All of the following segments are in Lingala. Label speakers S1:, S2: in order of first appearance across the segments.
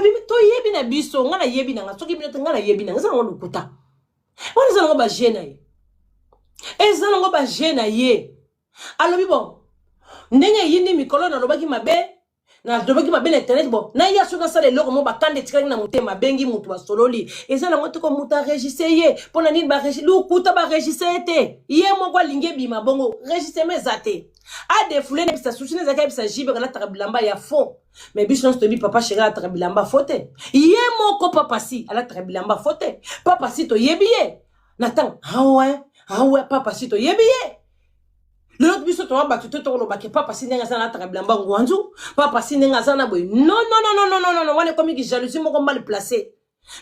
S1: Abimi toyebi na biso, nga nayebi na nga, soki bino te nga nayebi na nga, eza nango lokuta. Wana eza nango ba jeu na ye. Eza nango ba jeu na ye. Alobi bon, ndenge eyindi mikolo nalobaki mabe, nalobaki mabe na internet bon, naya soki nasala eloko moko bakanda etikalaki na motema, abengi moto basololi. Eza nango te ko moto aregisse ye, mpo na nini ba lokuta ba regisse ye te. Ye moko alingi ebima bongo, regissement eza te. A defoule na bisa susi na ezalaki ayebisa JB alataka bilamba ya faux. Mais biso nyonso toyebi papa chéri alataka bilamba faux te. Ye moko papa si alataka bilamba faux te. Papa si toyebi ye. Na ntango awe awe papa si toyebi ye. Lelo biso toa bato te tokoloba ke papa si ndenge aza alataka bilamba ngwanzu, papa si ndenge aza na boye. Non non non non non non non, wana ekomi ki jalousie moko mal placée.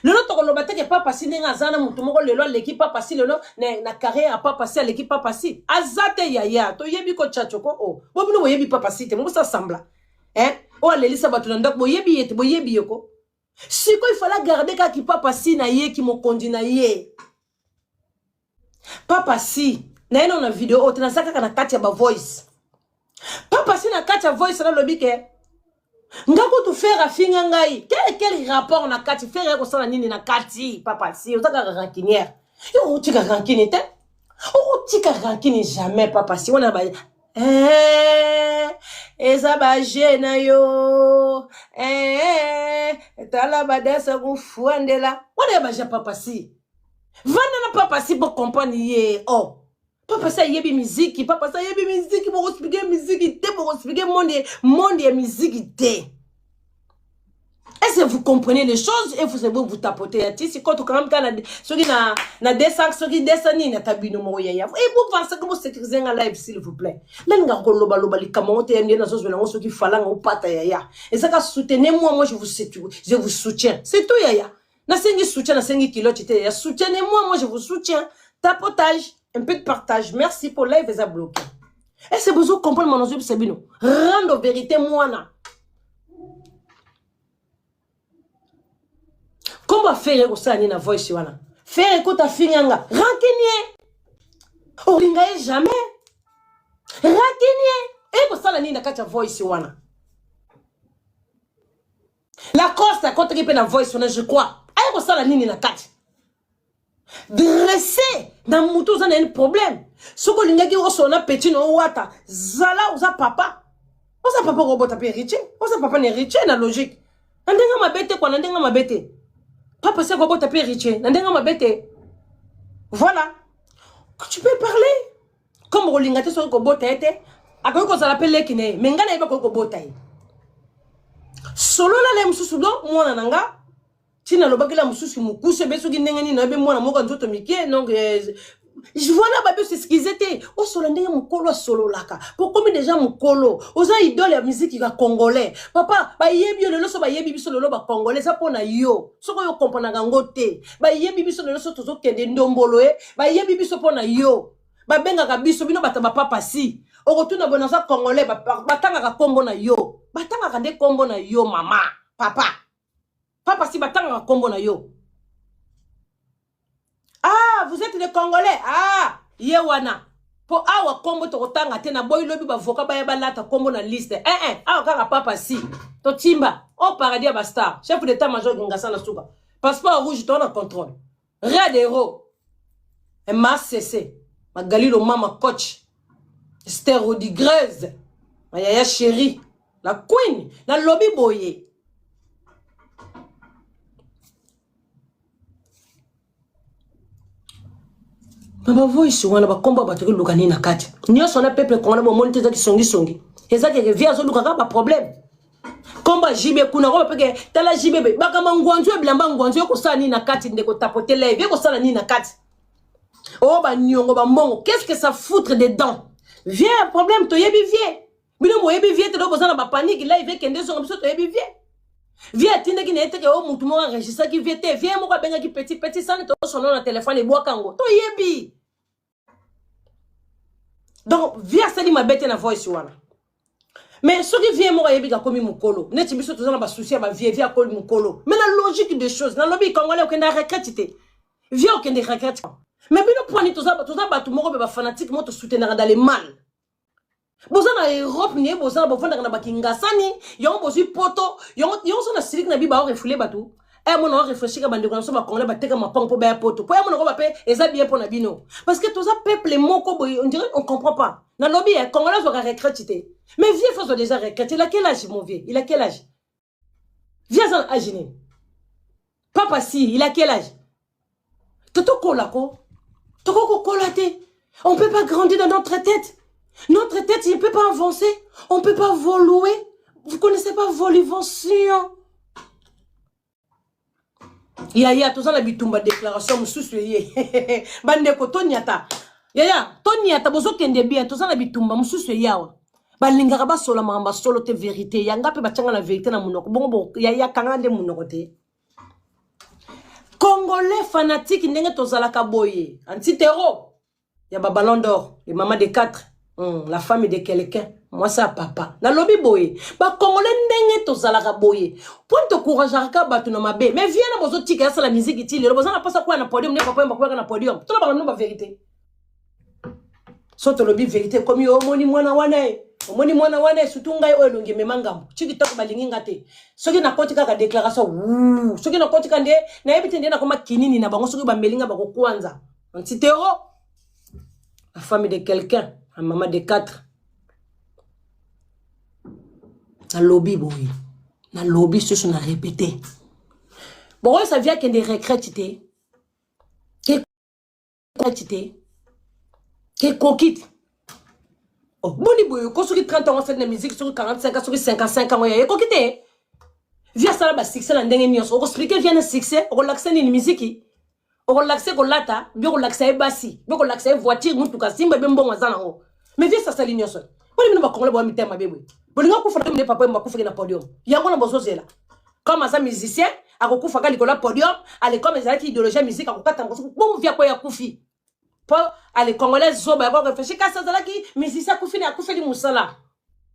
S1: Lelo tokoloba te ke papa si ndenge aza na motu moko lelo aleki papa si lelo na, na carrière ya papa si aleki papa si aza te yaya toyebi ko tchatcho ko o oh. Bo bino boyebi papa si te bosa sembla eh oyo alelisa bato na ndako boyebi ye te boyebi ye ko sikoyo il fallait garder kaka ki papa si na ye ki mokonzi na ye papa si na ye na video oyo te naza kaka na kati ya ba voice papa si na kati ya voice nalobi ke nga kutu fere afinga ngai quel quel rapport na kati fere ya kosala nini na kati papa si oza kaka rancunière yo okotika rancune te okotika rancune jamais papa si wana ba eh, eza baje na yo eh, tala badasa kofuandela wana ya baje papa si vanda na papa si bo comprendre ye oh papa si ayebi miziki papa si ayebi miziki bokoexplike miziki te bokoexplike monde monde ya miziki te. Est-ce que vous comprenez les choses et vous vous vous tapotez ya tisi quand quand même kana soki na na 200 soki 200 nini ata bino moko ya ya et vous pensez que vous sécurisez un live s'il vous plaît nalinga koloba loba likambo ngo te ya nde nazozwela yango soki falanga opata yaya ezaka soutenez moi moi je vous je vous soutiens c'est tout yaya Nasengi soutien, nasengi culotte te. Ya soutenez-moi, moi je vous soutiens. Tapotage, un peu de partage. Merci pour live eza bloqué. Est-ce que vous comprenez mon ozo bino? Rendre vérité mwana. Comment faire kosala nini na voice wana? Faire ekota finganga. Rancunier. Olinga ye jamais. Rancunier. Ekosala nini na kati ya voice wana? Lacoste akotaki mpe na voice wana je crois. Aye kosala nini na kati? Dressé na mutu oza na un problème. Soki olingaki osola na petit na owata, zala oza papa. Oza papa okobota mpe héritier. Oza papa na héritier na logique. Na ndenge mabe te kwa na ndenge mabe te. Papa se akobota mpe héritier na ndenge mabe te. Voilà. Tu peux parler. Comme okolinga te soki kobota ye te, akoki kozala mpe leki na ye, me ngai nayebi akoki kobota ye. Solola na ye mosusu do mwana na nga ntina alobaki la mosusu mokuse be soki ndenge nini nayebi mwana moko ya nzoto mike donc eh, voilà babi osexcuse te osola ndenge mokolo asololaka po okomi deja mokolo oza idole ya miziki ya congolais papa bayebi yo lelo so bayebi biso lelo bacongolais eza mpo na yo soki oyo okompranaka yango te bayebi biso lelo so tozokende ndombolo e bayebi biso mpo na yo babengaka biso bino bato ba papa si okotuna boye naza congolais batangaka nkombo na yo batangaka nde nkombo na yo mama papa papa si batangaka nkombo na yo ah vous êtes des congolais ah ye wana mpo awa nkombo tokotanga te naboyi lobi bavoka baya balata nkombo na liste eh, eh, awa kaka papa si totimba o paradis ya bastar chef d'état major kingasa na suka passeport rouge to na contrôle Red Hero, MACC, Magali Lomama coach, Esther Rodriguez, ma yaya chérie, la queen, la lobby boye. Na ba voice wana ba kombo bato koluka nini na kati. Nyonso na peuple congolais bomoni te eza kisongisongi. Eza keke vie azoluka kaka ba problème. Kombo ya JB kuna kombo peke tala JB be bakamba ngwanzu ya bilamba ngwanzu ekosala nini na kati ndeko tapote live ekosala nini na kati. Oh ba nyongo ba mbongo qu'est-ce que ça foutre dedans? Viens problème toyebi vie. Bino boyebi vie te donc boza na ba panique live ekende zonga biso toyebi vie. Vie atindaki na ye te ke o mutu moko enregistraki vie te vie moko abengaki petit petit sani tosolo na telefone ebwaka yango toyebi donc vie asali mabe te na voice wana mais soki vie moko ayebi kakomi mokolo neti biso toza na basusi ya bavie vie akoli mokolo mais na logique des choses nalobi congolais okende retraite te vie okende retraite mais bino pwani toza bato moko mpe bafanatique moko tosoutenaka dans le mal. Boza na Europe ne boza na bovandaka na bakingasani yango bozwi poto yango yango so na siliki na bi bao refoule bato eh mona o réfléchir ka bandeko na biso ba congolais bateka mapango mpo baya poto mpo ya mona koba mpe eza bien mpo na bino parce que toza peuple moko boye, on dirait on comprend pas. Nalobi eh, congolais azwaka retraite te, mais vieux faut azwa déjà retraite. Il a quel âge, mon vieux? Il a quel âge, vieux? Aza na âge nini? Papa, si il a quel âge? Totokola ko tokokokola te. On peut pas grandir dans notre tête. Notre tête, il ne peut pas avancer, on peut pas voluer. Vous connaissez pas voluvention? Yaya, toza na bitumba. Déclaration mosusu eye. Bandeko, toniata. Yaya, toniata, bozokende bien. Toza na bitumba mosusu eye awa. Balingaka basola makambo ya solo te, vérité yanga mpe batianga na vérité na monoko bongo bo. Yaya, kanga nde monoko te. Congolais fanatique, ndenge tozalaka boye, antitero ya baballon d'or, le mama de 4, la femme de quelqu'un, mwasi ya papa. Nalobi boye, bacongolais, ndenge tozalaka boye, mpo tocourageaka kaka bato na mabe. Mais vieux na bozotika asala miziki ti lelo, boza na mposa kwaya na podium nde papa bakweyaka na podium. Tolobaka bino bavérité. So tolobi vérité, ekomi omoni mwana wana ye, omoni mwana wana ye. Surtout ngai oyo elongi emema ngambo ti kitoko, balingi nga te. Soki nakoti kaka déclaration wu, soki nakoti ka nde nayebi te nde nakoma kinini na bango. Soki bameli nga, bakokwanza. Antitero, la femme de quelqu'un, la maman de quatre. Nalobi boye, nalobi susu, na répété, bokoyesa vieux akende retraite te, retraite te, ekoki te. Oh, boni boye ko? Soki 30 ans asali na musique, soki 45, soki 55 ans ya, ekoki te. Vieux asala basuccès na ndenge nyonso. Okoexpliquer vieux na succès, okolakisa nini? Miziki okolakisa, kolata bi, okolakisa ye basi bi, okolakisa ye voiture, mutuka, simba be, mbongo aza nango. Mais vieux asali nyonso. Boni bino bakongole boya mitema mabe boye? Bolinga kufa nde papa bakufaki na podium yango na bozozela. Comme aza musicien, akokufaka likolo ya podium. Ale, comme ezalaki idéologie ya musique, akokata ngo bongo. Vieux akoya akufi mpo ale congolais zoba yako réfléchir. Kasi azalaki musicien, akufi na akufeli mosala.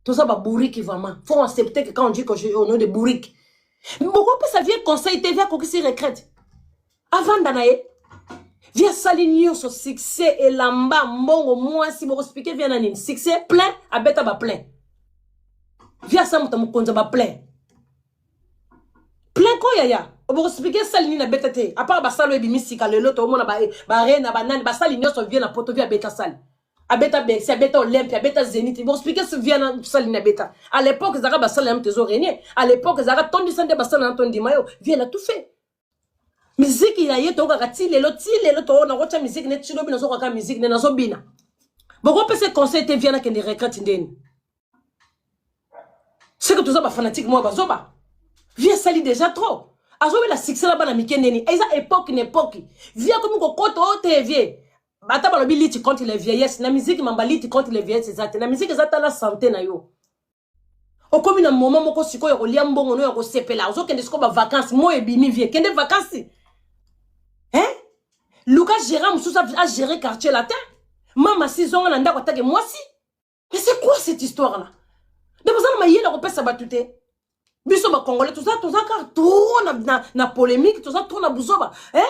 S1: Toza babourrique vraiment. Faut accepter que quand on dit que je au nom de bourrique, bokopesa vieux conseil te. Vieux akokisi retraite, avanda na ye. Vieux asali nyonso, succès, elamba, mbongo, mwasi. Bokoexpliquer vieux na nini? Succès plein, abeta baplein. Vieux asa moto mokonzi ya baplein plein ko. Yaya, bokoexpliquer sali nini abeta te? À part basali oyo ebimi sika lelo, toomona barena, banani, basali nyonso. Vieux na poto, vieux abeta sali, abeta Bercy, abeta Olympia, abeta Zénith. Boexpliquer so vieux na sali nini abeta? À l'époque ezalaka basali na moto ezo régner. À l'époque ezalaka tondisa nde basali na tondima yo. Vieux na tout fait miziki na ye, tokaka ti lelo, ti lelo to nakotya miziki ne ti lobi, nazokaka miziki ne nazobina. Bokopesa conseil te. Vieux nakende retraite ndeni? Seke toza bafanatique mwa bazoba. Vieux asali déjà trop, azobela succès na bana mike ndeni. Eza époque na époque. Vieux akomi kokota o te. Vieux, ata balobi lutte contre les vieillesse na musique, mamba lutte contre les vieillesse eza te na musique. Eza tala santé na yo. Okomi na moment moko sikoyo ya kolia mbongo no, ya kosepela. Ozokende sikoyo bavacance mo ebimi. Vieux, kende vacance, hein? Luka gérant mosusu agérer Quartier Latin. Mama si zonga na ndako atake mwasi. Mais c'est quoi cette histoire là nde boza na mayele kopesa bato te? Biso bacongolais toza kaka trop na polémique, toza trop na buzoba, hein?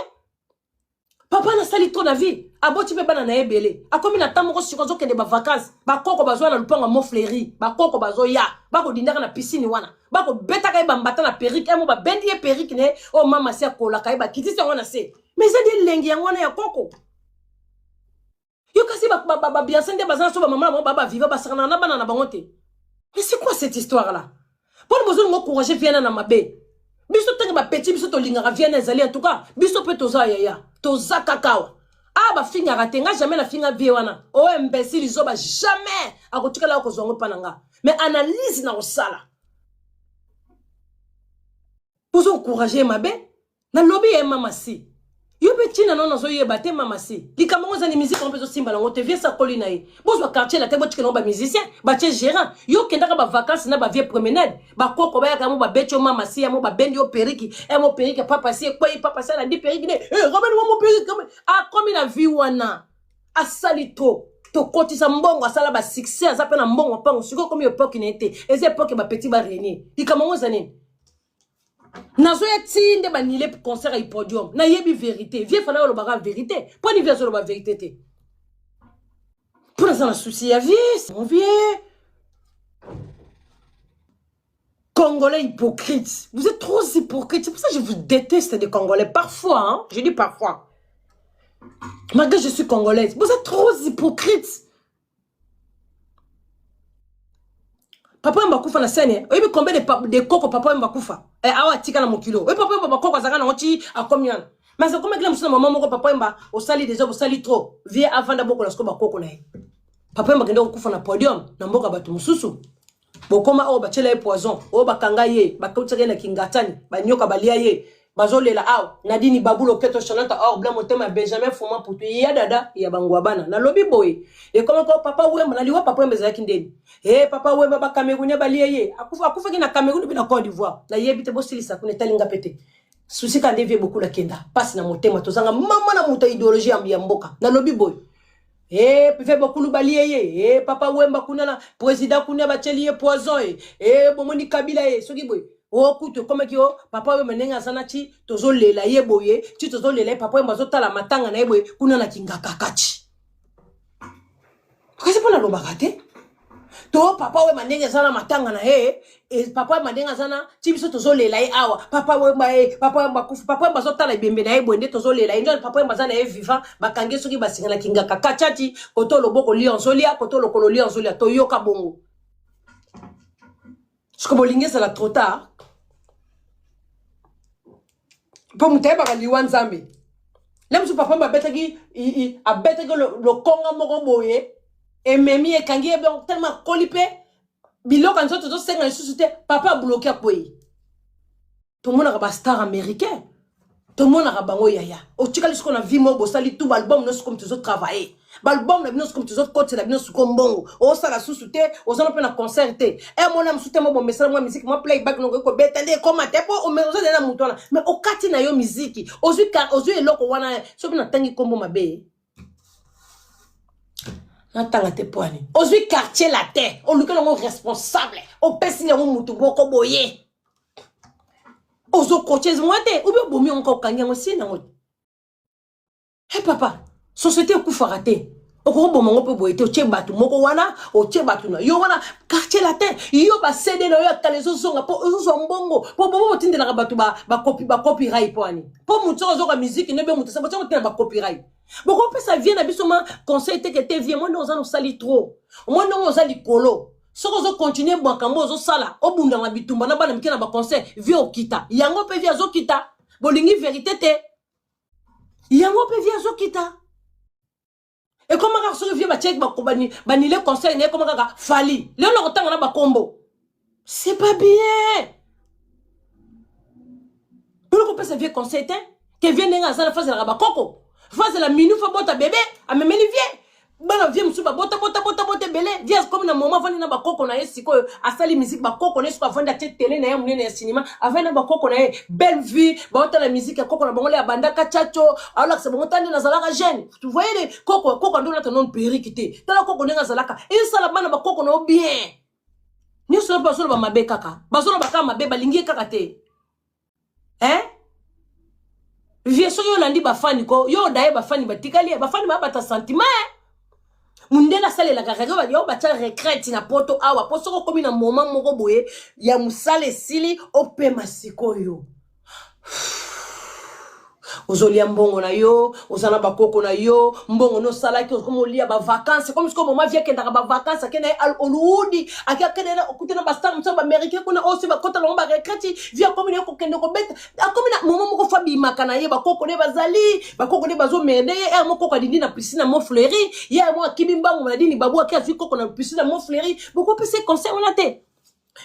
S1: Papa nasali trop na vie, aboti mpe bana na ye ebele. Akomi na ntan moko siko azokende bavacance. Bakoko bazwa na lupango ya Montfleuri, bakoko bazoya, bakodindaka na piscine wana, bakobetaka ye bambata na perruque emo, babendi ye perruque ne oyo mama si akolaka ye, bakitisi yango na se. Mais eza nde elengi yango wana ya koko yo. Kasi babianse nde baza na so, bamama na bango baa baviva, basakana na bana na bango te. Mais c'est quoi cette histoire là mpona bozolinga encourage vieux na mabe? Biso ntange bapeti, biso tolingaka vieux na ezali. En tout cas biso mpe toza, yaya, toza kaka awa. A bafingaka te. Nga jamais nafinga vieux wana o imbécile, zoba. Jamais akotikala akozwa yango mpa na nga. Mais analyse na kosala, bozo encourage mabe. Nalobi ye, mama si yo mpe ntina nano nazoyeba te. Mama si likambo yango eza ni musique yango mpe ezosimba nango te. Vieux sakoli na ye, bozwa Quartier Latin, botikela yango bamusicien, batie gérant. Yo okendaka bavacance na bavieux, promenade, bakoko bayaka yango, babeti yo mama si yango, babendi yo perruque emo, perruque papa si ekwei, papa si alandi perruque ne robeni wamo perruque. Akomi na vie wana, asali trop, tokotisa mbongo, asala basuccès, aza mpe na mbongo mpango. Sikoyo komi époque na ye te, eza époque bapeti barégner. Likambo yango eza nini? Nazoya ti nde banile concert ya podium. Nayebi vérité. Vieux fana olobaka vérité. Mpo ni vieux azoloba vérité te? Mpo naza na souci ya vie, c'est mon vie. Congolais hypocrite. Vous êtes trop hypocrite. C'est pour ça que je vous déteste des Congolais. Parfois, hein, je dis parfois. Malgré que je suis congolaise. Vous êtes trop hypocrite. Papa Wemba kufa na scène. Oyebi combien de, de koko Papa Wemba kufa? Eh, awa atika na mokilo. Oyebi Papa Wemba bakoko azalaka nango ti akomi wana. Mais akomaki na mosusu na mama moko Papa Wemba osali déjà osali trop. Vie avanda bokola sikoyo bakoko na ye. Papa Wemba akende kokufa na podium na mboka bato mosusu. Bokoma oyo batiela ye poison, oyo bakanga ye, bakotisaka ye na kingatani, banyoka balia ye. Bazolela awa Nadine Babu Loketo Chananta or blanc motema ya Benjamin Fuma Putu ya dada ya bangwabana. Nalobi boye ekomaki o papa Wemba na liwa papa Wemba ezalaki ndeni e papa Wemba ba Camerounais balie ye akufa akufaki na Cameroun mpe na Côte d'Ivoire nayebi te bosilisa kuna etali nga mpe te susi ka nde vie bokula kenda pasi na motema tozanga mama na moto ya idéologie ya mboka nalobi boye Eh, pife bokulu balie ye eh, papa wemba kuna na président kuna batieli ye poison ye eh, bomoni kabila ye soki boye o oh, kutu ekomaki o oh, papa wemba ndenge aza na ti tozolela ye boye ti tozolela ye papa wemba azotala matanga na ye boye kuna na kingakakati kasi mpo nalobaka te to papa wemba ndenge aza na matanga na ye e, papa wemba ndenge aza na ti biso tozolela ye awa papa wemba ye papa wemba akufi papa wemba azotala ebembe na ye boye nde tozolela ye nde papa wemba aza na ye vivant bakangi ye soki basinga na kingaka kachati koto loboko lia ozolia koto lokolo lia ozolia toyoka bongo siko bolingi ezala trop tard mpo moto ayebaka liwa nzambe le mosusu papa abetaki abetaki lokonga moko boye ememi ekangi ye donc tellement akoli mpe biloko ya nzoto ezosenga lisusu te papa abloke akwei tomonaka bastar américain tomonaka bango yaya otikali sikoyo na vie moko bosali tout baalbum nyonso komi tozotravaille baalbum na bino sikomi tozokotela bino siko mbongo osala susu te ozana mpe na concert te e mona mosusu te mo bomesala mwa miziki mwa playback nokoki kobeta nde ekoma te mpo ozali na moto wana mais okati na yo miziki ozwi eloko wana soki natangi nkombo mabe natanga te mpo ani ozwi quartier latin oluki yango responsable opesi yango motu moko boye ozokoche mwa te obi obomi yango okangi yango si nango te he papa société ekufaka te okokoboma yango mpe boye te otie bato moko wana otie bato na yo wana quartier latin yo basede na yo ya kala ezozonga mpo ozozwa mbongo mpo bobo botindelaka bato bacopyright mpo ani mpo moto soki azoka miziki nde be moto botia kotinda bacopyright bokopesa vie na biso ma conseil teke te vie mwa ndenge oza nosali trop mwa ndenge oza likolo soki ozokontinue makambo ozosala obundana na bitumba na bana mike na baconseil vie okita yango mpe vie azokita bolingi verité te yango mpe vie azokita ekoma kaka soki vie batiaki banile conseil na ekoma kaka fali lelo na kotanga na bakombo c'est pas bien bino kopesa vie conseil te ke vie ndenge aza na fazelaka bakoko fazela minu fo bota bebe amemeli vie bana vie mosusu babota bota bota bota ebele vie akomi na moment avandi na bakoko na ye sikoyo asali musique bakoko na ye sikoyo avandi atie tele na ye monene ya cinema avandi na bakoko na ye belle vie baotala musique ya koko na bango le abandaka chacho aolakisa bango tala nde nazalaka jeune tu voyez le koko koko ande olata nonu perruque te tala koko ndenge azalaka esala bana bakoko na yo bien nyonso na mpe bazoloba mabe kaka bazoloba kaka mabe balingi ye kaka te eh vie soki olandi bafani ko yo odaye bafani batikali ye bafani babata sentiment eh? mundele asalelaka rego yo batya retraite na poto awa mpo soki okomi na moment moko boye ya mosala esili opema sikoyo ozolia mbongo na yo oza na bakoko na yo mbongo nosalaki okomi olia bavacance komi sikoyo moma vie akendaka bavacance akende ye oluudi ake akende na okute na bastar mosusu baaméricain kuna oyo si bakota bango baretraite vie akomi na ye kokende kobeta akomi na moma moko fo abimaka na ye bakoko nde bazali bakoko nde bazomerde ye ere moko koko adindi na piscine ya montfleuri ye mo akimi mbangu na dini babu ake azwi koko na piscine ya montfleuri bokopesa ye conseil wana te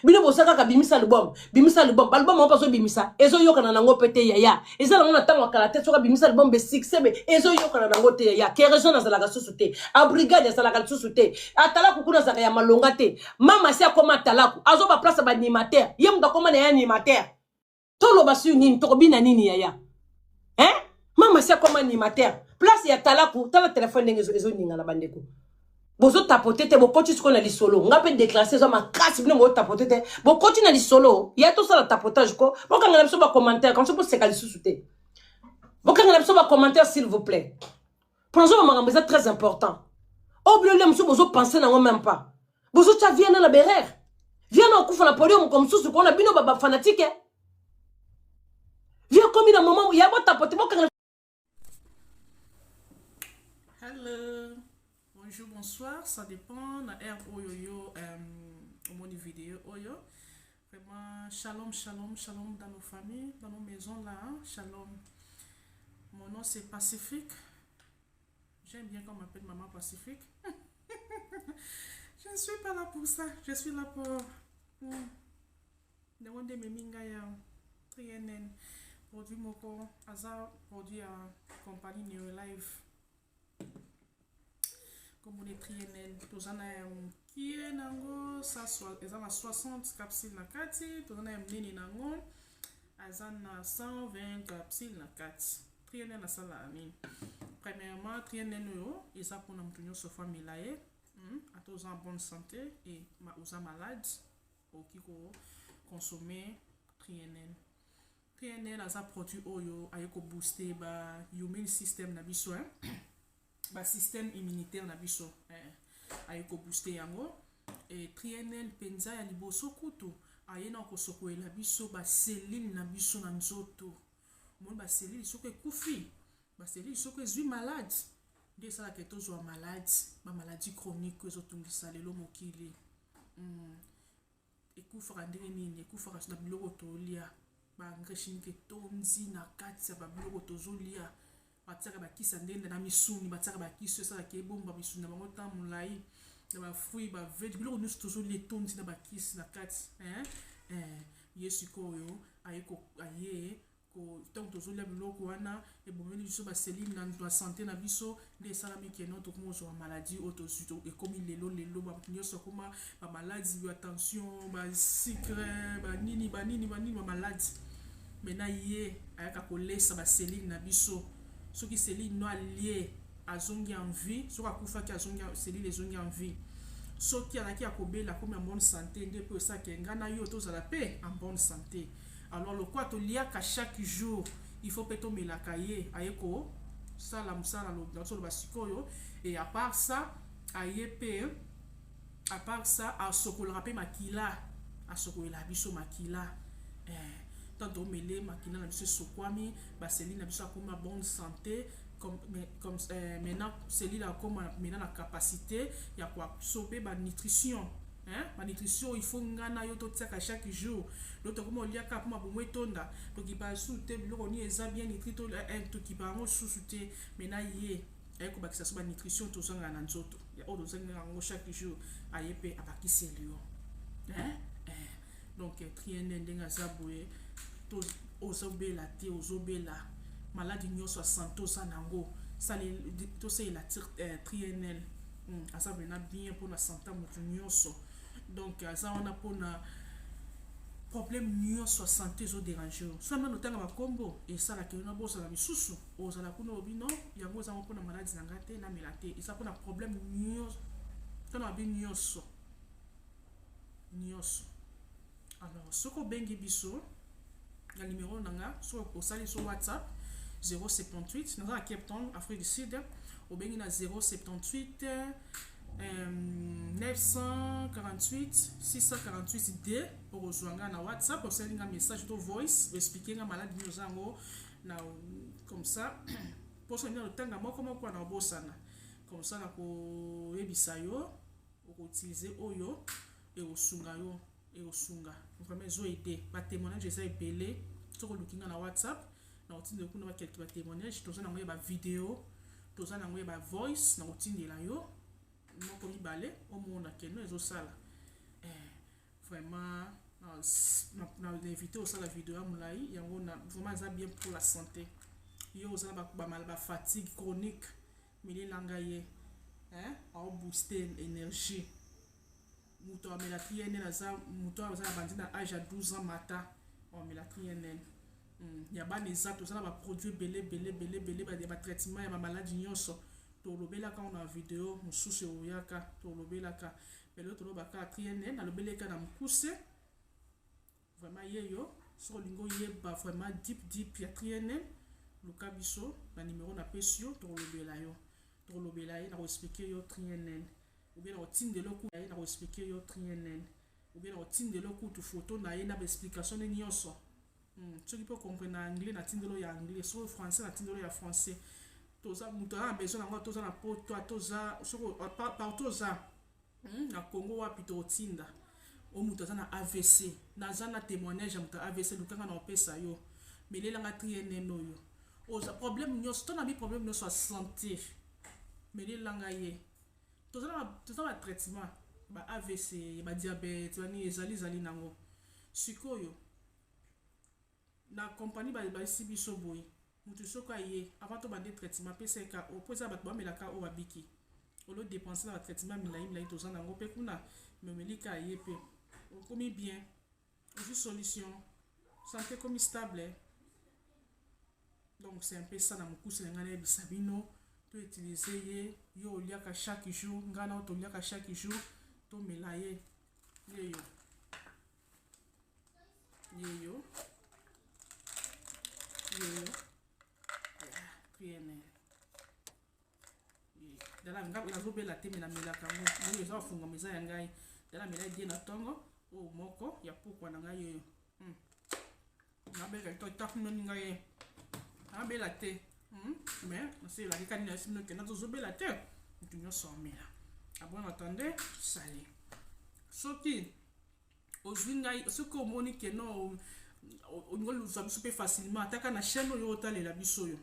S1: bino boza kaka bimisa album bimisa album album yango mpe azobimisa ezoyokana nango mpe te yaya eza nango na ntango ya kala te soki abimisa album be succès be ezoyokana nango te yaya kereson azalaka susu te abrigade azalaka lisusu te atalaku kuna azalaka ya malonga te mama si akoma atalaku azoba place ya baanimateur ye moto akoma na ye animateur toloba sur nini tokobina nini yaya hein mama si akoma animateur place ya talaku tala telefone ndenge ezoningana bandeko bozotapote te bokoti sikoyo na lisolo nga mpe déclaration eza makasi bino bozotapote te bokoti na lisolo ya tosala tapotage ko bokangela biso bacommentaire comme ça boseka lisusu te bokangela biso bacommentaire s'il vous plaît mpo nazoba makambo eza très important. Oyo bino nde mosusu bozo penser nango même pas. Bozo tia vie na berere. Vie na okufa na podium moko mosusu kona bino ba fanatique. Vie komi na moment ya botapote bokanga.
S2: Hello, bonjour, bonsoir, ça dépend na heure oyo yo omoni vidéo oyo. Vraiment, shalom, shalom, shalom dans nos familles, dans nos maisons là, hein? Shalom. Mon nom c'est Pacifique. J'aime bien qu'on m'appelle Maman Pacifique. Je ne suis pas là pour ça. Je suis là pour... Ndenge nde ememi ngai ya 3NN produit moko aza produit ya compagnie Neolife komona 3NN toza na ya mokie nango eza na 60 capsule na kati, toza na ya monene nango aza na 120 capsule na kati. 3NN asalaka nini? Premièrement, 3NN oyo eza mpona moto nyonso faut amela ye, ata oza en bonne santé et oza malade, okoki koconsommer 3NN. 3NN aza produit oyo aye kobooster ba immune system na biso, hein? Basystème immunitaire na biso, aye kobooster yango. E 3NN mpenza ya liboso kutu aye na kosokolela biso baselile na biso na nzoto. Omoni baselile soki ekufi, baselile soki ezwi malade, nde esalaka tozwa maladi, bamaladi chronique ezotungisa lelo mokili. Ekufaka ndenge nini? Ekufaka na biloko tolia. Baengrais chimique etondi na kati ya babiloko tozolia. Batiaka bakisi ya ndenge na misuni, batiaka bakisi oyo esalaka ebomba misuni na bango ntango molai, na bafruit, bavege, biloko nyonso tozolia etondi na bakisi na kati. Ye sikoyo aye ntango tozolia biloko wana, ebomeli biso baselile na santé na biso, nde esalami keno tokoma kozwa maladie oyo tozwi ekomi lelo. Lelo bato nyonso akoma bamaladi ya tension, basucre, banini banini banini, bamaladi. Maintenant ye ayaka kolesa baselile na biso. Soki cellule no alie, azongi en vie. Soki akufaki, azongi, cellule ezongi en vie. Soki azalaki ya kobela, akomi en bonne santé. Nde mpo esalaka ngai na yo tozala mpe en bonne santé. Alors lokwa toliaka chaque jour, il faut mpe tomelaka ye. Aye kosala mosala nazoloba sikoyo. Et à part ça, aye mpe, à part ça, asokolaka mpe makila, asokolela biso makila. Tant tomele, makila na biso esokwami, baselile na biso akoma bonne santé. Comme maintenant cellule akoma maintenant na capacité ya koabsorber banutrition, hein? Banutrition il faut nga na yo totiaka chaque jour. Donc tokoma oliaka mpo mabumu etonda, tokipa su te biloko nini eza bien nutri, tokipa yango susu te. Maintenant ye aye kobakisa so banutrition tozangaka na nzoto, oyo tozangaka yango chaque jour, aye mpe abakiseli yo, hein? Eh. Donc 3NN ndenge aza boye, ozobela te, ozobela maladi nyonso ya santé oza nango, tosalela 3NN. Aza vraiment bien mpona santé ya moto nyonso. Donc aza wana mpona problème nyonso ya santé ezodéranger yo. So nano otanga bakombo esalaka yo na bosala misusu, ozala kuna obi non, yango ezango mpona maladi na ngai te, namela te. Eza mpona problème nyonso, tona babi nyonso nyonso. Alors soki obengi biso na numéro na nga, soki osali so WhatsApp 078, naza na Cape Town, Afrique du Sud, obengi na 078 948 648 d, okozwa nga na WhatsApp. Osali nga message to voice, oexpliquer nga maladi nini oza yango na comme ça mposo nini otanga moko moko wana obosana. Comme ça nakoyebisa yo okoutiliser oyo ekosunga yo, ekosunga vraiment, ezoaider. Batémoignage eza ebele. Soki oluki nga na WhatsApp, na kotindela kuna bakelke batémoignage. Toza nango ya bavideo, toza nango ya bavoice, na kotindela yo moko mibale, omona keno ezosala vraiment. Na invité osala video ya molai yango na vraiment eza bien pour la santé. Yo oza na bafatigue chronique, melelanga ye, aobooster énergie. Moto amela 3NN aza moto oyo aza na bandi na age ya 12 ans mata amela 3NN. Ya bana eza, toza na baproduit ebele ebele ebele ebele ya batraitement ya bamaladi nyonso. Tolobelaka ngo na video mosusu eoyaka, tolobelaka lelo, tolobaka 3NN, nalobeleka na mokuse vraiment. Ye yo soki olingi oyeba vraiment deep deep ya 3NN, luka biso na numero napesi yo, tokolobela yo. Tokolobela ye, nako expliquer yo trienen ou bien nakotindela yo ye, nako expliquer yo trienen ou bien nakotindela yo kutu photo na ye na ba explication ne nyonso. Soki mpe comprendre na anglais, natindela yo ya anglais, soki français, natindela yo ya français. Toza moto aza na besoin nango, toza na poto, toza soki partout oza na Congo wapi, tokotinda. O moto aza na AVC, naza na témoignage ya moto ya AVC, lukanga na opesa yo. Melelanga trienen oyo. Oza problème nyonso to na bi problème nyonso ya santé, melelanga ye. Toza na batraitement ba AVC, badiabète, bani ezali ezali nango. Sikoyo na compagnie bayesi biso boye: motu soki aye, avant tobande traitement, apesa ye ka oyo, mpo eza bato bamelaka oyo babiki olo dépense na batraitement milai milai. Toza nango mpe kuna, memelika ye mpe okomi bien, ozwi solution, santé ekomi stable. Donc c'est un peu ça na mokuse na ngai nayebisa bino. To utiliser ye. Yo oliaka chaque jour, ngai na toliaka chaque jour, tomela ye. Yeyo, yeyo, yeyo, triene. Dala nga nazobela te, me namelaka yango ndenge eza bafungama, eza ya ngai. Dala mela die na ntongo, oyo moko ya pokwa na ngai oyo nabela to takunoni ngai ye nabela te, mais naselelaki kani na yesi noke nazozobela te. Moto nyonso amela abon attende sali. Soki ozwi ngai, soki omoni ke no olingi ozwa biso mpe facilement, ataka na chaîne oyo otalela biso oyo.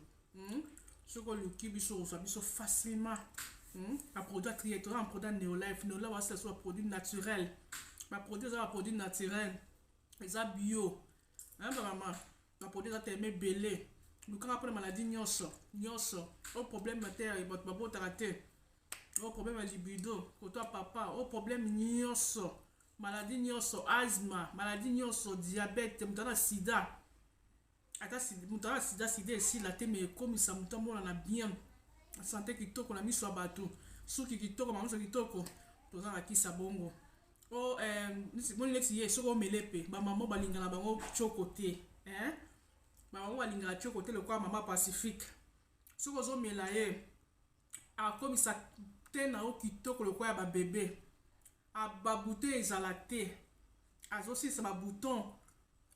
S2: Soki oluki biso, ozwa biso facilement. Baproduit atrie, toza na produit Neolife. Neolife wasala so baproduit naturel, baproduit eza baproduit naturel, eza bio. Bamama, baproduit eza telema ebele. Lukanga mpona maladie nyonso nyonso oyo, problème te bato babotaka te, oyo problème ya libido koto ya papa, oyo problème nyonso, maladie nyonso, asthme, maladie nyonso, diabète, moto aza na sida, ata moto aza na sida, sida esila te, mais ekomisa moto amonana bien, santé kitoko na miso ya bato, suki kitoko, mamiso kitoko. Toza na kisa bongo o moni neti ye. Soki omele mpe, bamama balingana bango tioko te, bamama balingaka tioko te lokola mama Pacifique. Soki ozomela ye, akomisa te na yo kitoko lokola ya babebe, babouton ezala te, azosilisa babouton,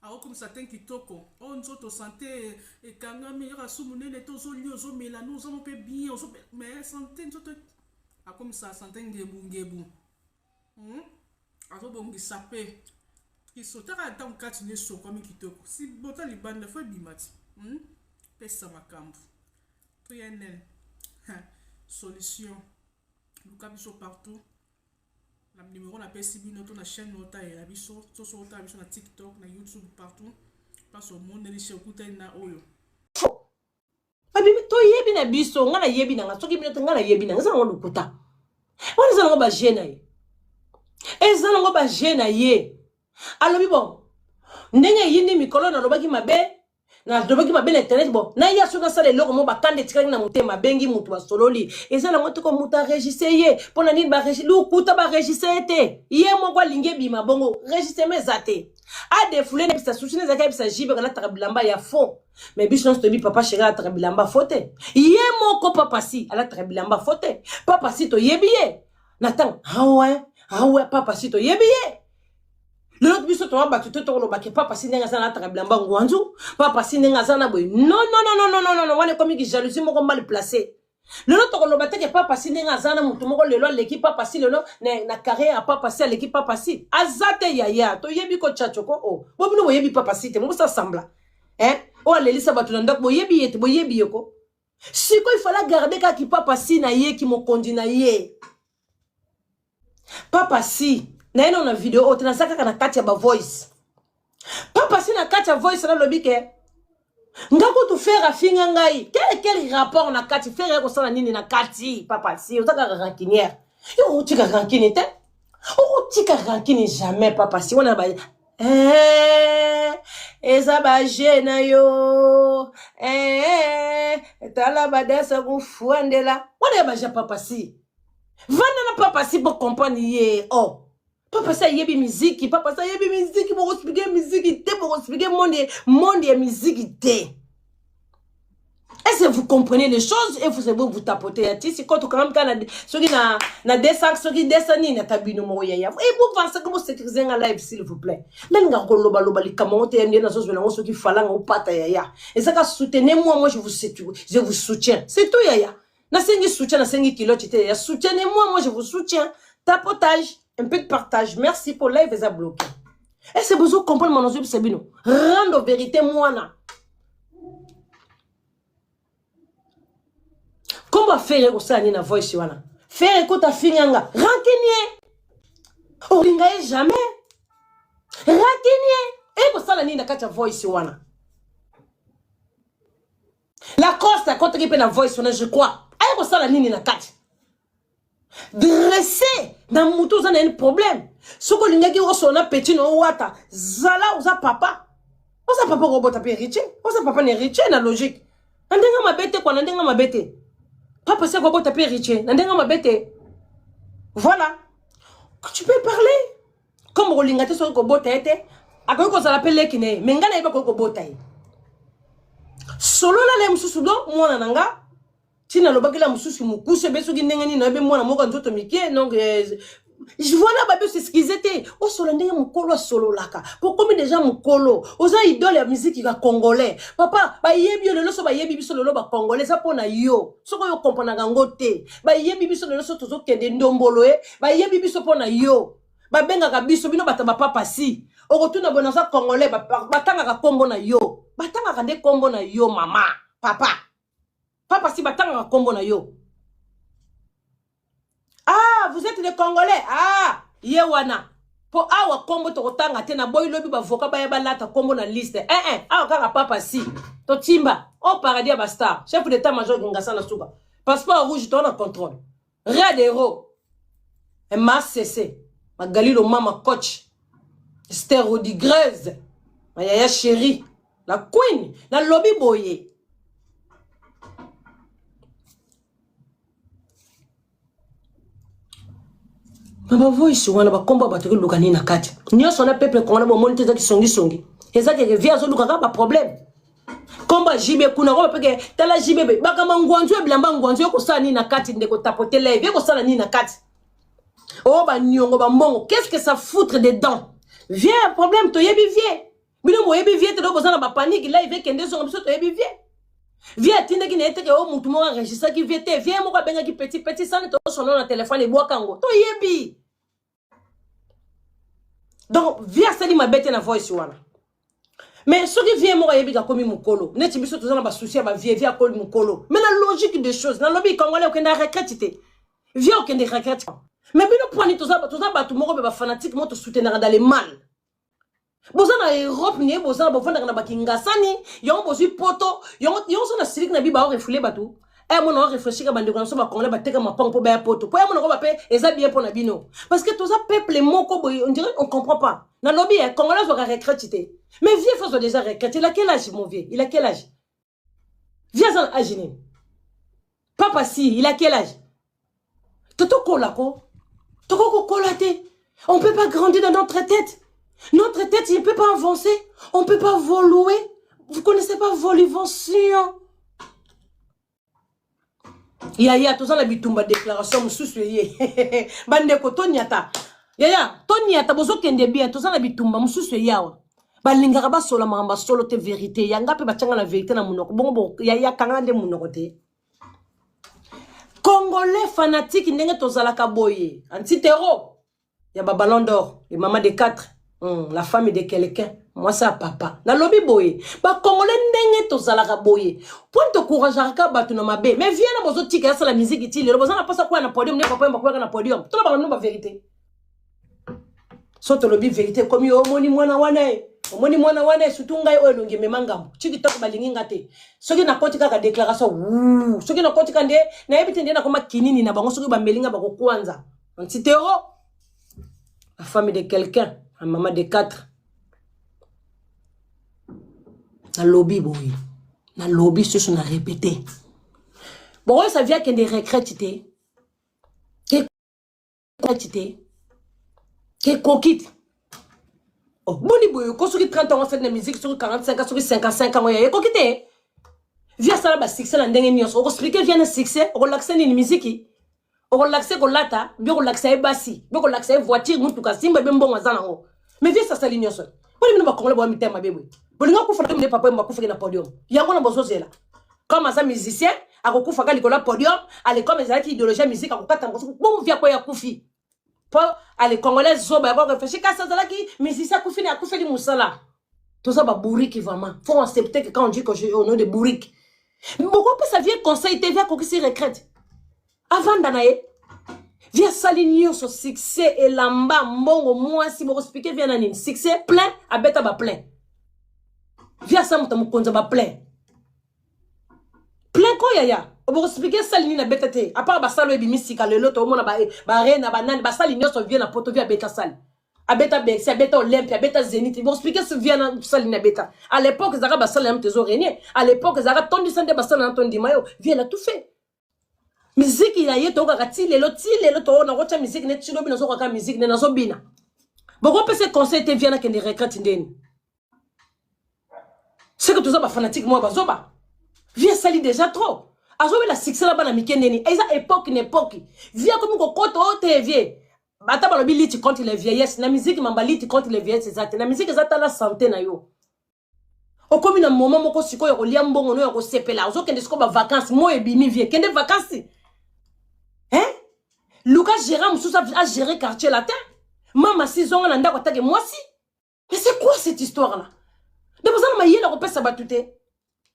S2: akokomisa te kitoko. Oyo nzoto santé ekangami, yoka su monene te, ozolia, ozomela no, ozamo mpe bien, mais santé nzoto akomisa santé ngebu ngebu, Azobongisa mpe kisotaka ntango kati nde esokwami kitoko, si bota libanda fo ebima ti, Pesa makambo 3NL solution. Luka biso partout na numéro napesi bino, to na chaîne otalela biso, to so otala biso na TikTok, na YouTube, partout place omoneli che okutani na oyo.
S1: Babimi toyebi na biso, ngai nayebi na nga, soki bino te, ngai nayebi na nga. Eza nango lokuta wana, eza nango baje na ye, eza nango baje na ye. Alobi bon, ndenge eyindi mikolo, nalobaki mabe, nalobaki mabe na internet. Bon, naya soki nasala eloko mo bakanda etikalaki na motema, abengi motu, basololi. Eza nango toko moto aregistre ye mpo na nini? Lokuta, baregistre ye te, ye moko alingi ebima bongo. Registrement eza te. Adefule na bisa susi ezalaki ayebisa jibe alataka bilamba ya faux, mais biso nyonso toyebi papa chéri alataka bilamba faux te. Ye moko papa si alataka bilamba faux te. Papa si toyebi ye na ntango awe awe, papa si toyebi ye. Lelo biso toa bato te, tokolobake papa si ndenge aza na alataka bilamba ngwanzu, papa si ndenge aza na boye. Non, non, non, non, non, non, wana ekomi ki jalousie moko mal placé. Lelo tokoloba teke papa si ndenge aza na motu moko lelo aleki papa si. Lelo na carrière ya papa si, aleki papa si aza te. Yaya, toyebi ko tchatcho ko o bo bino boyebi papa si te, mobosa sembla, eh? Oyo alelisa bato na ndako, boyebi ye te, boyebi ye ko. Sikoyo ifala garde kaka papa si na ye ki mokonzi na ye. Papa si naye nano na video oyo te, naza kaka na kati ya bavoice. Papa si na kati ya voice nalobi ke nga kutu Ferre afinga ngai. Quel rapport na kati? Ferre kosala nini na kati? Papa si oza kaka rancunière, yo okotika rancune te, okotika rancune jamais. Papa si wana ba eza baje na yo, tala badasa kofwandela wana ya baje. Papa si, vanda na papa si po comprendre ye. Oh, papa si ayebi miziki, papa si ayebi miziki. Bokoexpliquer miziki te, bokoexpliquer monde ya miziki te. Est-ce que vous comprenez les choses et vous vous vous tapotez ya tisi quand quand même kana soki na na 200 soki 200 nini ata bino moko ya ya et vous pensez que vous sécurisez un live s'il vous plaît nalinga koloba loba likambo ngo te ya nde nazozwela yango soki falanga opata ya ya ezaka soutenez moi moi je vous je vous soutiens c'est tout ya ya nasengi soutien nasengi culotte te ya soutenez moi moi je vous soutiens tapotage un peu de partage merci pour live eza bloqué est-ce que bozo comprendre mon nazoyebisa bino rendre vérité mwana kombo afere ekosala nini na voice wana fere ekota afinga nga rancunier olinga ye jamais rancunier ekosala nini na kati ya voice wana lacoste akotaki mpe na voice wana je crois aye kosala nini na kati dresse na motu oza na ye problème soki olingaki osola na petit na owata zala oza papa oza papa okobota mpe héritier oza papa na héritier na logique na ndenge mabe te kua na ndenge mabe te papa si akobota mpe héritier na ndenge mabe te voilà tu peux parler comme okolinga te soki kobota ye te akoki kozala mpe leki na ye me ngai nayebi akoki kobota ye solola na ye mosusu do mwana na nga ntina alobaki la mosusu mokuse be soki ndenge nini nayebi mwana moko ya nzoto mike donc eh, voilà babi osexcuse te osola ndenge mokolo asololaka po okomi deja mokolo oza idole ya miziki ya congolais papa bayebi yo lelo so bayebi biso lelo bacongolais eza mpo na yo soki oyo okompranaka yango te bayebi biso lelo so tozokende ndombolo e bayebi biso mpo na yo babengaka biso bino bato bapapa si okotuna boye naza congolais batangaka nkombo na yo batangaka nde nkombo na yo mama papa papa si batangaka nkombo na yo ah vous êtes les congolais ah ye wana mpo awa nkombo tokotanga te naboyi lobi bavoka baya balata nkombo na liste eh, eh, awa kaka papa si totimba o oh, paradis ya bastar chef d'état major kingasa na suka passeport rouge to na contrôle red hero macc magali lomama coach ster rodigrese mayaya chérie la queen nalobi boye na bavoice wana bakombo ya bato ekoluka nini na kati nyonso wana peuple congolais bomoni te eza kisongisongi eza keke vie azoluka kaka baproblème kombo ya jb kuna koba peke tala jb be bakamba ngwanzu ya bilamba ngwanzu ekosala nini na kati ndeko tapote live ekosala nini na kati o oh, baniongo bambongo qu'est ce que ça foutre dedans vie problème toyebi vie bino boyebi vie te do boza na bapanike live ekende ezonga biso toyebi vie vie atindaki na ye teke o motu moko enregistraki vie te vie moko abengaki petit petit sani tosono na telefone ebwaka yango toyebi donc vie asali mabe te na voice wana mais soki vie moko ayebi kakomi mokolo neti biso toza na basusi ya bavie vie akoli mokolo mais na logique de choses nalobi congolais okende retraite te vie okende retraite mais bino pwani toza bato moko be bafanatike moko tosoutenaka dans le mal boza na europe naye boza na bofandaka na bakingasani yango bozwi poto yango yango so na siliki na bi baorefule bato eh mona orefreshika bandeko na biso bacongolais bateka mapango mpo baya poto mpo ya mona koba mpe eza bien mpo na bino parce que toza peuple moko boye on dirait on comprend pas nalobi eh congolais azwaka retraite te mais vieux faut azwa déjà retraite il a quel âge mon vieux il a quel âge Vieux aza na age nini? Papa si, il a quel âge? Totokola ko. Toko kokola te. On peut pas grandir dans notre tête. Notre tête, il ne peut pas avancer. On ne peut pas voler. Vous connaissez pas volivention. Yaya, toza na bitumba déclaration mosusu eye. Bandeko toniata. Yaya, toniata bozokende bien, toza na bitumba mosusu eye awa. Balingaka basola makambo ya solo te verite. Ya nga mpe batianga na verite na monoko. Bongo bo yaya kanga nde monoko te. Congolais fanatique ndenge tozalaka boye. Antitero. ya ba ballon d'or le mama de 4 mm, la femme de quelqu'un mwasi ya papa nalobi boye bakongole ndenge tozalaka boye mpo tokourageaka kaka bato na mabe mais vie na bozotika asala miziki ti lelo boza na mposa kwaya na podium nde papa yamba kwayaka na podium tolobaka bino baverité so tolobi verité ekomi omoni mwana wana ye omoni mwana wana ye surtout ngai oyo elongi emema ngambo ti kitoko balingi nga te soki nakoti kaka déclaration wuu soki nakoti ka nde nayebi te nde nakoma kinini na bango soki bameli nga bakokwanza Antitero, la femme de quelqu'un, la maman de quatre. Nalobi boye. Nalobi susu na répété. Bon, ça vient qu'il y ait retraite te. Ke te. Ke kokite. Oh, boni boye ko soki 30 ans osali na musique soki 45 ans soki 55 ans ya ekoki te. Vie asala ba succès na ndenge nyonso. Okoexplike vie na succès, okolakisa nini miziki? Okolakisa kolata, bi okolakisa ye basi, bi okolakisa ye voiture, mutuka simba be mbongo aza nango. Mais vie asali nyonso. Poni bino ba congolais boya mitema mabe boye. Bolinga kufa na papa yemba akufaki na podium. Yango na bozozela. Comme aza musicien, akokufa ka likolo ya podium, ale comme ezalaki idéologie ya musique akokata ngo bongo vie akoya akufi. Po ale congolais zoba ya ko réfléchir kasi azalaki musicien akufi na akufeli musala. Toza ba bourrique vraiment. Faut accepter que quand on dit que je au nom de bourrique. Boko pesa vie conseil te vie akokisi retraite. Avanda na ye. Vie asali nyonso succès elamba mbongo mwasi boko expliquer vie na nini succès plein abeta ba plein. Vie asa moto mokonzi ba plein. Plein ko yaya. Boko expliquer sali nini abeta te. À part basalo ebimi sika lelo to omona ba ba reine ba nani basali nyonso vie na poto vie abeta sali. Abeta Bercy, abeta Olympia, abeta Zenith. Bon, expliquer ce vient na sali na beta. À l'époque, ezalaka basala na moto régner. À l'époque, ezalaka tondisa nde basala na tondima yo. Vie elle a tout fait. Miziki ya ye tokaka ti lelo ti lelo to na kotya miziki ne ti lobi nazokaka miziki ne nazobina. Bokopesa conseil te viana kende retraite ndeni. C'est que toza ba fanatique moi bazoba. Vie asali déjà trop. Azobela succès na bana mike ndeni. Eza époque na époque. Vie akomi kokota o te vie. Ata balobi lutte contre les vieillesses na musique mamba lutte contre les vieillesses eza te. Na musique eza tala santé na yo. Okomi na moment moko sikoyo ya kolia mbongo no ya kosepela ozokende sikoyo ba vacances moi ebimi vie kende vacances hein luka gérant mosusu a gérer quartier latin mama si zonga na ndako atake mwasi mais c'est quoi cette histoire là nde boza na mayele ya kopesa bato te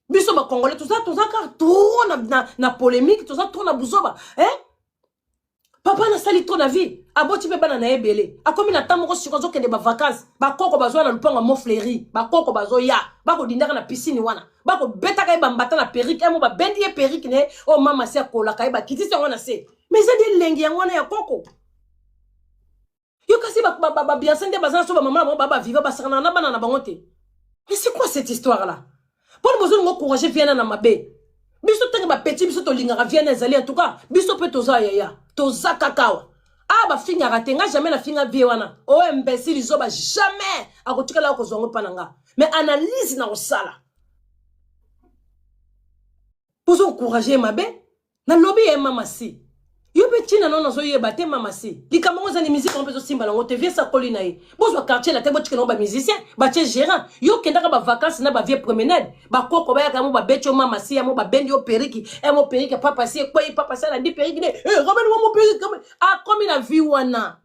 S1: biso bacongolais toza toza kaka trop na, na, na polémique toza trop na buzoba hein papa nasali trop na vie aboti mpe bana na ye ebele akomi na ntango moko siko azokende bavacance bakoko bazwa na lupango ya mofleri bakoko bazoya bakodindaka na piscine wana bakobetaka ye bambata na perike emo babendi ye perike na ye oyo mama si akolaka ye bakitisi yango na se mais eza nde elengi yango wana ya koko yo kasi babianse nde baza na so bamama na bango ba baviva basakanaka na bana na bango te mais c'est quoi cette histoire là mpona bozolinga ocourage viana na mabe biso ntange bapeti biso tolingaka viana ezali en tout cas biso mpe toza yaya toza kaka awa awa bafingaka te nga jamais nafinga vie wana o oh, imbécile zoba jamais akotikala akozwa yango mpa na nga mais analyse na kosala bozo encourage mabe nalobi ye mama si yo mpe ntina nao nazoyeba te mama si likambo yango eza ni miziki yango mpe ezosimba nango te vie sakoli na ye bozwa quartier la te botikela yango bamusicien batie gérant yo okendaka bavacance na bavie promenade bakoko bayaka yango babeti yo mama si yango babendi yo periki yango periki ya papa si ekwei papa si alandi periki ne eh, robeni wa moperiki akomi na vie wana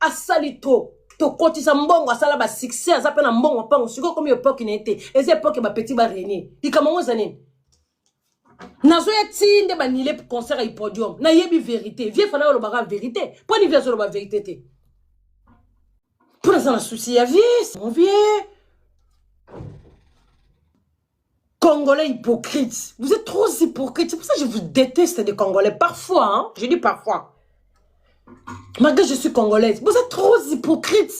S1: asali trop tokotisa mbongo asala basuccès aza mpe na mbongo mpango sikoyo okomi epoke na ye te eza epoke bapeti barenie likambo yango eza nini nazoya ti nde banile concert ya podium nayebi verité vie fana olobaka verité mpo ni vie azoloba verité te mpo naza na souci ya vie mon vie Congolais hypocrite. Vous êtes trop hypocrite. C'est pour ça que je vous déteste des Congolais. Parfois, hein, je dis parfois. Malgré que je suis Congolaise. Vous êtes trop hypocrite.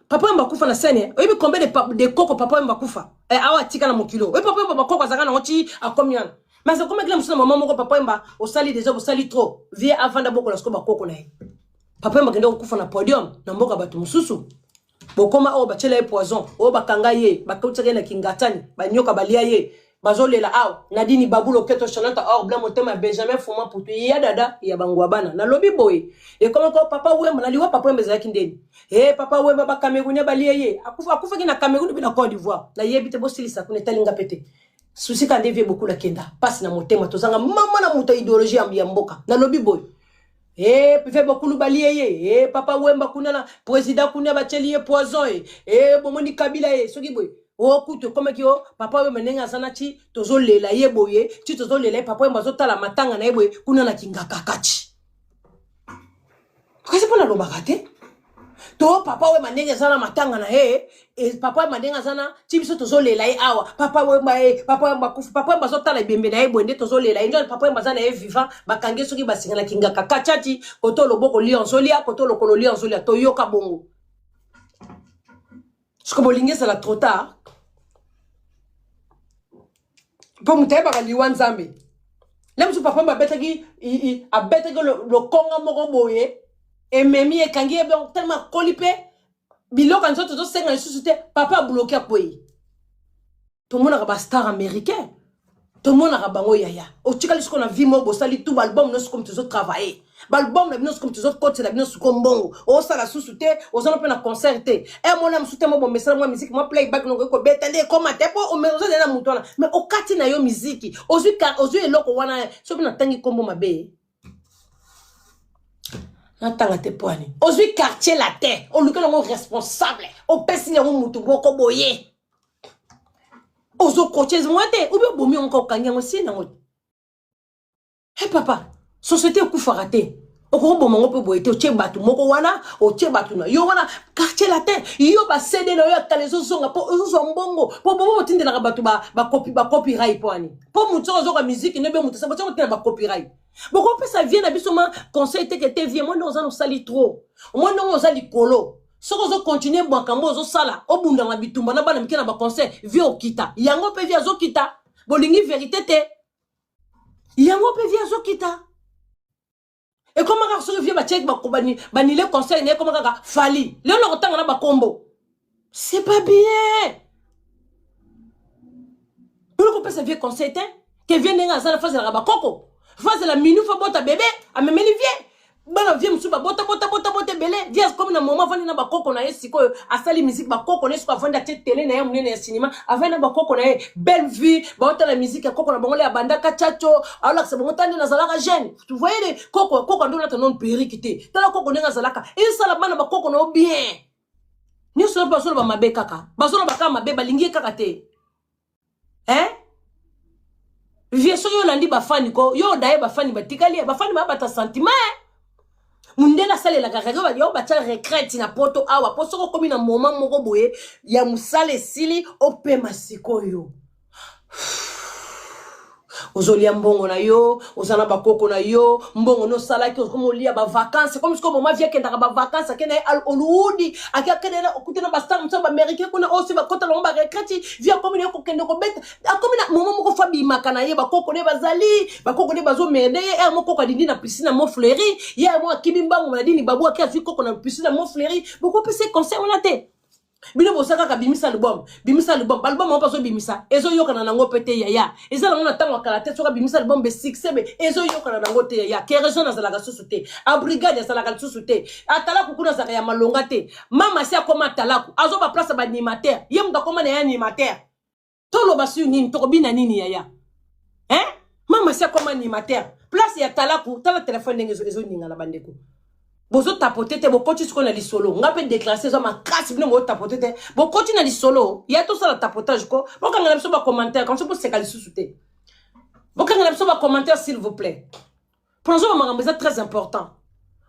S1: Papa Wemba akufa na scène. Oyebi combien de, de koko Papa Wemba akufa? Eh, awa atika na mokili oyo. Oyebi Papa Wemba bakoko azalaka nango ti akomi wana. Mais akomaki na mosusu na mama moko Papa Wemba osali déjà osali trop. Vie avanda bokola sikoyo bakoko na ye. Papa Wemba akende kokufa na podium na mboka bato mosusu. Bokoma oyo batiela ye poison, oyo bakanga ye, bakotisaka ye na kingatani, banyoka balia ye. Bazolela awa Nadine Babu Loketo Chananta or blanc motema ya Benjamin Fuma Putu ya dada ya bangwabana nalobi boye ekoma ko papa Wemba na liwa papa Wemba ezalaki ndeni eh papa Wemba ba Camerounais balie ye akufa akufaki na Cameroun bi na Côte d'Ivoire nayebi te bosilisa kuna etali nga pe te susi ka nde vie bokula kenda pasi na motema tozanga mama na moto ya idéologie ya mboka nalobi boye Eh, pife bokulu balie ye. Eh, papa Wemba kuna na président kuna batieli ye poison ye. Eh, bomoni Kabila ye soki boye. O kutu ekomaki o papa Wemba ndenge aza na ti tozolela ye boye, ti tozolela ye papa Wemba azotala matanga na ye boye kuna na kingakakati. Kasi mpo nalobaka te. To papa Wemba ndenge aza na matanga na ye, e, papa Wemba ndenge aza na ti biso tozolela ye awa papa Wemba ye papa Wemba akufi papa Wemba azotala ebembe na ye boye nde tozolela ye nde papa Wemba aza na ye vivant bakangi ye soki basinga na kingaka kachati koto loboko lia ozolia koto lokolo lia ozolia toyoka bongo siko bolingi ezala trop tard mpo moto ayebaka liwa nzambe le mosusu papa Wemba abetaki abetaki lokonga moko boye ememi ekangi ye donc tellement akoli mpe biloko ya nzoto ezosenga lisusu te papa abloke akwei. Tomonaka ba star américain, tomonaka bango yaya. Otikali sikoyo na vie moko, bosali tout baalbum nyonso komi tozotravaille baalbum na bino, sikomi tozokotela bino siko mbongo, osala susu te, ozana mpe na concert te, e mona mosusu te, mo bomesana mwa miziki, mwa playback nongo ekobeta nde ekoma te, mpo ozali na motu wana, mais okati na yo miziki, ozwi eloko wana. Soki natangi nkombo mabe, natanga te poani. Ozwi Quartier Latin, oluki yango responsable, opesi yango motu moko boye, ozokoche mwa te, obi obomi yango, okangi yango si nango te. He papa, société ekufaka te, okokoboma yango mpe boye te. Otie bato moko wana, otie bato na yo wana Quartier Latin, yo baCD na yo ya kala ezozonga, mpo ozozwa mbongo, mpo bobo botindelaka bato bacopyright mpo ani, mpo motu soki azoka miziki nebe motu botia kotina bacopyright. Bokopesa vie na biso ma conseil teke te. Vie mo ndenge oza nosali trop, omoi ndenge oza likolo, soki ozocontinue makambo ozosala, obundanga bitumba na bana mike na baconseil, vie okita yango mpe vie azokita. Bolingi vérité te, yango mpe vie azokita. Ekoma kaka soki vie batiaki banile conseil na ye, ekoma kaka Fally lelo na kotanga na bakombo. C'est pas bien. Mpona kopesa vie conseil te ke vie ndenge aza na fazelaka bakoko, fazela minu, fa bota bebe, amemeli vie bana, vie mosusu babota bota bota bota ebele. Vie akomi na moment avandi na bakoko na ye. Sikoyo asali musique, bakoko na ye sikoyo avandi, atie tele na ye monene ya cinéma, avandi na bakoko na ye, belle vie, baotala musique ya koko na bango le abandaka tchatcho, aolakisa bango ta nde nazalaka jeune. Tu voyez le koko, koko ande olata nano perruque te, tala koko ndenge azalaka, esala bana bakoko na yo bien. Nyonso na mpe bazoloba mabe kaka, bazoloba kaka mabe, balingi ye kaka te, hein. Vie soki olandi bafani ko yo odaye, bafani batikali ye, bafani babata sentiment. Mundele asalelaka yo batya retraite na Poto awa, mpo soki okomi na moment moko boye ya mosala esili, opema. Sikoyo ozolia mbongo na yo, oza na bakoko na yo, mbongo nosalaki, okomi olia bavacance. Komi sikoyo moma vie akendaka bavacance, akende ye Hollywood, ake akende okute na bastar mosusu, baaméricain kuna oyo si bakota bango baretraite. Vie akomi na ye kokende kobeta, akomi na moma moko fa bimaka na ye, bakoko nde bazali, bakoko nde bazomerde ye. Ere moko koko adindi na piscine na Mont Fleury, ye mo akimi mbango na dini babu, ake azwi koko na piscine na Mont Fleury. Bokopesa ye conseil wana te. Bino bosa kaka bimisa album, bimisa album. Baalbum yango mpe azobimisa, ezoyokana nango mpe te yaya. Eza nango na ntango ya kala te. Soki abimisa album be succès be ezoyokana nango te yaya. Kereson azalaka susu te, abrigade azalaka lisusu te, atalaku kuna azalaka ya malonga te. Mama si akoma atalaku, azoba place ya baanimateur, ye moto akoma na ye animateur. Toloba sur nini? Tokobina nini yaya, hein? Mama si akoma animateur place ya talaku. Tala telefone ndenge ezoningana. Bandeko, bozotapote te, bokoti sikoyo na lisolo. Nga mpe déclaration eza makasi. Bino bozotapote te, bokoti na lisolo ya tosala tapotage ko. Bokangela biso bacommentaire comme ça boseka lisusu te. Bokangela biso bacommentaire, s'il vous plaît, mpo nazoba makambo eza très important.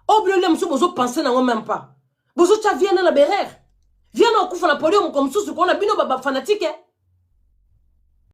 S1: Oyo bino nde mosusu bozopense nango même pas, bozotya vie na berere, vie na okufa na podium moko mosusu kona bino bafanatike.